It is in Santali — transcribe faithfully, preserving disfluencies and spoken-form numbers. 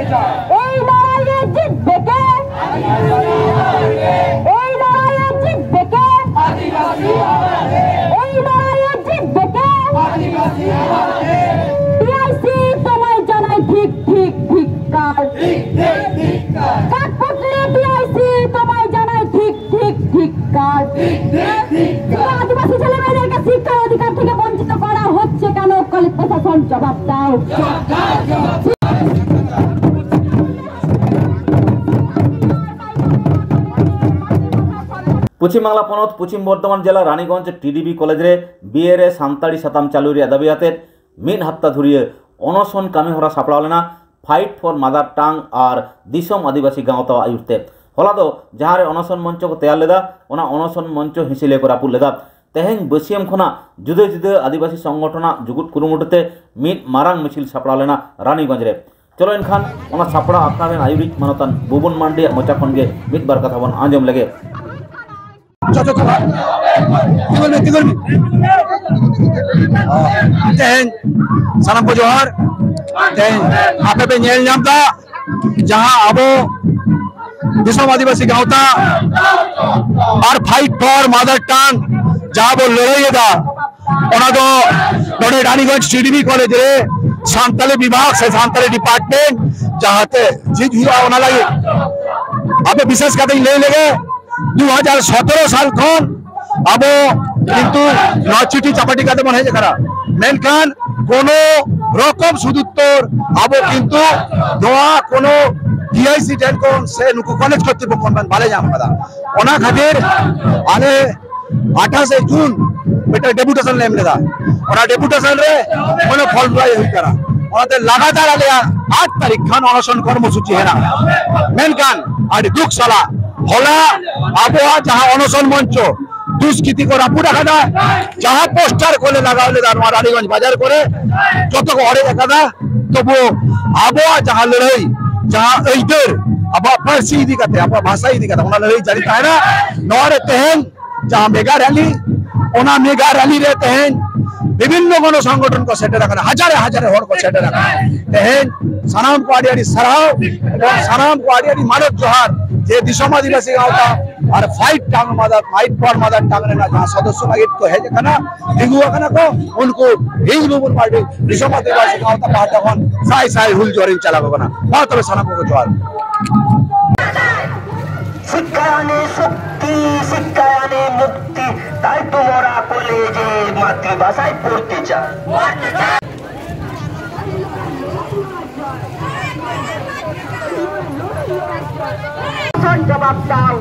এই লড়াইয়ে জিতবে কে? এই লড়াইয়ে জিতবে কে? এই লড়াইয়ে জিতবে কে? টিআইসি তোমায় জানাই ঠিক ঠিক ধিক্কার। কাঠপুতলি টিআইসি তোমায় জানাই ঠিক ঠিক ধিক্কার। আদিবাসী ছেলে মেয়েদেরকে শিক্ষার অধিকার থেকে বঞ্চিত করা হচ্ছে কেন? কলেজ প্রশাসন, জবাব দাও। ᱯᱚᱪᱷᱤᱢ ᱵᱟᱝᱞᱟ ᱯᱚᱱᱚᱛ ᱯᱚᱪᱷᱤᱢ ᱵᱚᱨᱫᱷᱚᱢᱟᱱ ᱡᱮᱞᱟ ᱨᱟᱱᱤᱜᱚᱸᱡᱽ ᱴᱤᱰᱤᱵᱤ ᱠᱚᱞᱮᱡᱽ ᱨᱮ ᱵᱤᱮ ᱨᱮ ᱥᱟᱱᱛᱟᱲᱤ ᱥᱟᱛᱟᱢ ᱪᱟᱹᱞᱩ ᱨᱮᱭᱟᱜ ᱫᱟᱹᱵᱤ ᱟᱛᱮᱫ ᱢᱤᱫ ᱦᱟᱯᱛᱟ ᱫᱷᱩᱨᱤᱭᱟᱹ ᱚᱱᱚᱥᱚᱱ ᱠᱟᱹᱢᱤ ᱦᱚᱨᱟ ᱥᱟᱯᱲᱟᱣ ᱞᱮᱱᱟ ᱯᱷᱟᱭᱤᱴ ᱯᱷᱚᱨ ᱢᱟᱫᱟᱨ ᱴᱟᱝ ᱟᱨ ᱫᱤᱥᱚᱢ ᱟᱹᱫᱤᱵᱟᱹᱥᱤ ᱜᱟᱶᱛᱟ ᱟᱹᱭᱩᱨ ᱛᱮ᱾ ᱦᱚᱞᱟ ᱫᱚ ᱡᱟᱦᱟᱸ ᱨᱮ ᱚᱱᱚᱥᱚᱱ ᱢᱚᱧᱪᱚ ᱠᱚ ᱛᱮᱭᱟᱨ ᱞᱮᱫᱟ, ᱚᱱᱟ ᱚᱱᱚᱥᱚᱱ ᱢᱚᱧᱪᱚ ᱦᱤᱸᱥᱤᱞᱤᱭᱟᱹ ᱠᱚ ᱨᱟᱹᱯᱩᱫ ᱞᱮᱫᱟ᱾ ᱛᱮᱦᱮᱧ ᱵᱟᱹᱥᱭᱟᱹᱢ ᱠᱷᱚᱱᱟᱜ ᱡᱩᱫᱟᱹ ᱡᱩᱫᱟᱹ ᱟᱹᱫᱤᱵᱟᱹᱥᱤ ᱥᱚᱝᱜᱚᱴᱷᱚᱱᱟᱜ ᱡᱩᱜᱩᱫ ᱠᱩᱨᱩᱢᱩᱴᱩ ᱛᱮ ᱢᱤᱫ ᱢᱟᱨᱟᱝ ᱢᱤᱪᱷᱤᱞ ᱥᱟᱯᱲᱟᱣ ᱞᱮᱱᱟ ᱨᱟᱱᱤᱜᱚᱸᱡᱽ ᱨᱮ᱾ ᱪᱚᱞᱚ ᱮᱱᱠᱷᱟᱱ ᱚᱱᱟ ᱥᱟᱯᱲᱟᱣ ᱟᱠᱷᱲᱟ ᱨᱮᱱ ᱟᱹᱭᱩᱨᱤᱡ ᱢᱟᱱᱚᱛᱟᱱ ᱵᱷᱩᱵᱚᱱ ᱢᱟᱱᱰᱤᱭᱟᱜ ᱢᱚᱪᱟ ᱠᱷᱚᱱ ᱜᱮ ᱢᱤᱫ ᱵᱟᱨ ᱠᱟᱛᱷᱟ ᱵᱚᱱ ᱟᱸᱡᱚᱢ ᱞᱮᱜᱮ᱾ ᱡᱚᱛᱚ ᱠᱚ ᱛᱤᱸᱜᱩᱱ ᱢᱮ, ᱛᱤᱸᱜᱩᱱ ᱢᱮ᱾ ᱛᱮᱦᱮᱧ ᱥᱟᱱᱟᱢ ᱠᱚ ᱡᱚᱦᱟᱨ᱾ ᱛᱮᱦᱮᱧ ᱟᱯᱮ ᱯᱮ ᱧᱮᱞ ᱧᱟᱢ ᱮᱫᱟ, ᱡᱟᱦᱟᱸ ᱟᱵᱚ ᱫᱤᱥᱚᱢ ᱟᱹᱫᱤᱵᱟᱹᱥᱤ ᱜᱟᱶᱛᱟ ᱟᱨ ᱯᱷᱟᱭᱤᱴ ᱯᱷᱚᱨ ᱢᱟᱫᱟᱨ ᱴᱟᱝ ᱡᱟᱦᱟᱸ ᱵᱚ ᱞᱟᱹᱲᱦᱟᱹᱭ ᱮᱫᱟ, ᱚᱱᱟ ᱫᱚ ᱱᱚᱰᱮ ᱨᱟᱱᱤᱜᱚᱸᱡᱽ ᱴᱤᱰᱤᱵᱤ ᱠᱚᱞᱮᱡᱽ ᱨᱮ ᱥᱟᱱᱛᱟᱲᱤ ᱵᱤᱵᱷᱟᱜᱽ ᱥᱮ ᱥᱟᱱᱛᱟᱲᱤ ᱰᱤᱯᱟᱨᱴᱢᱮᱱᱴ ᱡᱟᱦᱟᱸᱛᱮ ᱡᱷᱤᱡ ᱦᱩᱭᱩᱜᱼᱟ, ᱚᱱᱟ ᱞᱟᱹᱜᱤᱫ ᱟᱯᱮ ᱵᱤᱥᱮᱥ ᱠᱟᱛᱮᱧ ᱞᱟᱹᱭ ᱞᱮᱜᱮ, ᱫᱩ ᱦᱟᱡᱟᱨ ᱥᱚᱛᱨᱚ ᱥᱟᱞ ᱠᱷᱚᱱ ᱟᱵᱚ ᱠᱤᱱᱛᱩ ᱱᱚᱣᱟ ᱪᱤᱴᱤ ᱪᱟᱯᱟᱴᱤ ᱠᱟᱛᱮ ᱵᱚᱱ ᱦᱮᱡ ᱟᱠᱟᱱᱟ, ᱢᱮᱱᱠᱷᱟᱱ ᱠᱳᱱᱳ ᱨᱚᱠᱚᱢ ᱥᱩᱫᱩᱛᱛᱚᱨ ᱟᱵᱚ ᱠᱤᱱᱛᱩ ᱱᱚᱣᱟ ᱠᱳᱱᱳ ᱰᱤᱟᱭᱤᱥᱤ ᱴᱷᱮᱱ ᱠᱷᱚᱱ ᱥᱮ ᱱᱩᱠᱩ ᱠᱚᱞᱮᱡᱽ ᱠᱚᱨᱛᱨᱤᱯᱚᱠᱠᱷᱚ ᱠᱷᱚᱱ ᱵᱟᱞᱮ ᱧᱟᱢ ᱟᱠᱟᱫᱟ᱾ ᱚᱱᱟ ᱠᱷᱟᱹᱛᱤᱨ ᱟᱞᱮ ᱟᱴᱷᱟᱥᱮ ᱡᱩᱱ ᱢᱤᱫᱴᱟᱝ ᱰᱮᱯᱩᱴᱮᱥᱚᱱ ᱞᱮ ᱮᱢ ᱞᱮᱫᱟ᱾ ᱚᱱᱟ ᱰᱮᱯᱩᱴᱮᱥᱚᱱ ᱨᱮ ᱠᱳᱱᱳ ᱯᱷᱚᱞ ᱵᱟᱭ ᱦᱩᱭ ᱠᱟᱱᱟ᱾ ᱚᱱᱟᱛᱮ ᱞᱟᱜᱟᱛᱟᱨ ᱟᱞᱮᱭᱟᱜ ᱟᱴ ᱛᱟᱹᱨᱤᱠᱷ ᱠᱷᱚᱱ ᱚᱱᱚᱥᱚᱱ ᱠᱚᱨᱢᱚᱥᱩᱪᱤ ᱦᱮᱱᱟᱜᱼᱟ᱾ ᱢᱮᱱᱠᱷᱟᱱ ᱟᱹᱰᱤ ᱫᱩᱠ ᱥᱟᱞᱟᱜ ᱦᱚᱞᱟ ᱟᱵᱚᱣᱟᱜ ᱡᱟᱦᱟᱸ ᱚᱱᱚᱥᱚᱱ ᱢᱚᱧᱪᱚ ᱫᱩᱥᱠᱨᱤᱛᱤ ᱠᱚ ᱨᱟᱹᱯᱩᱫ ᱟᱠᱟᱫᱟ, ᱡᱟᱦᱟᱸ ᱯᱳᱥᱴᱟᱨ ᱠᱚᱞᱮ ᱞᱟᱜᱟᱣ ᱞᱮᱫᱟ ᱱᱚᱣᱟ ᱨᱟᱱᱤᱜᱚᱸᱡᱽ ᱵᱟᱡᱟᱨ ᱠᱚᱨᱮ, ᱡᱚᱛᱚ ᱠᱚ ᱚᱲᱮᱡ ᱟᱠᱟᱫᱟ᱾ ᱛᱚᱵᱩ ᱟᱵᱚᱣᱟᱜ ᱡᱟᱦᱟᱸ ᱞᱟᱹᱲᱦᱟᱹᱭ, ᱡᱟᱦᱟᱸ ᱟᱹᱭᱫᱟᱹᱨ, ᱟᱵᱚᱣᱟᱜ ᱯᱟᱹᱨᱥᱤ ᱤᱫᱤ ᱠᱟᱛᱮ, ᱟᱵᱚᱣᱟᱜ ᱵᱷᱟᱥᱟ ᱤᱫᱤ ᱠᱟᱛᱮ, ᱚᱱᱟ ᱞᱟᱹᱲᱦᱟᱹᱭ ᱡᱟᱹᱨᱤ ᱛᱟᱦᱮᱱᱟ᱾ ᱱᱚᱣᱟ ᱨᱮ ᱛᱮᱦᱮᱧ ᱡᱟᱦᱟᱸ ᱢᱮᱜᱟ ᱨᱮᱞᱤ, ᱚᱱᱟ ᱢᱮᱜᱟ ᱨᱮᱞᱤ ᱨᱮ ᱛᱮᱦᱮᱧ ᱵᱤᱵᱷᱤᱱᱱᱚ ᱜᱚᱱᱚ ᱥᱚᱝᱜᱚᱴᱷᱚᱱ ᱠᱚ ᱥᱮᱴᱮᱨ ᱟᱠᱟᱱᱟ, ᱦᱟᱡᱟᱨᱮ ᱦᱟᱡᱟᱨᱮ ᱦᱚᱲ ᱠᱚ ᱥᱮᱴᱮᱨ ᱟᱠᱟᱱᱟ᱾ ᱛᱮᱦᱮᱧ ᱥᱟᱱᱟᱢ ᱠᱚ ᱟᱹᱰᱤ ᱟᱹᱰᱤ ᱥᱟᱨᱦᱟᱣ ᱮᱵᱚᱝ ᱥᱟᱱᱟᱢ ᱠᱚ ᱟᱹᱰᱤ ᱟᱹᱰᱤ ᱢᱟᱱᱚᱛ ᱡᱚᱦᱟᱨ ᱡᱮ ᱫᱤᱥᱚᱢ ᱟᱹᱫᱤᱵᱟᱹᱥᱤ ᱜᱟᱶᱛᱟ ᱟᱨ Fight Town Mother, Fight for Mother ᱴᱟᱝ ᱨᱮᱱᱟᱜ ᱡᱟᱦᱟᱸ ᱥᱚᱫᱚᱥᱥᱚ ᱞᱟᱹᱜᱤᱫ ᱠᱚ ᱦᱮᱡ ᱟᱠᱟᱱᱟ, ᱛᱤᱸᱜᱩ ᱟᱠᱟᱱᱟ ᱠᱚ, ᱩᱱᱠᱩ ᱦᱤᱡᱩᱜ ᱵᱚᱱ ᱯᱟᱨᱴᱤ ᱫᱤᱥᱚᱢ ᱟᱹᱫᱤᱵᱟᱹᱥᱤ ᱜᱟᱶᱛᱟ ᱯᱟᱦᱴᱟ ᱠᱷᱚᱱ ᱥᱟᱭ ᱥᱟᱭ ᱦᱩᱞ ᱡᱚᱦᱟᱨᱤᱧ ᱪᱟᱞ ᱟᱠᱚ ᱠᱟᱱᱟ᱾ ᱢᱟ ᱛᱚᱵᱮ ᱥᱟᱱᱟᱢ ᱠᱚᱜᱮ ᱡᱚᱦᱟᱨ᱾ শিক্ষায়নে শক্তি, শিক্ষায়নে মুক্তি, তাই তোমরা কলেজে মাতৃভাষায় পড়তে চায়। জবাব দাও।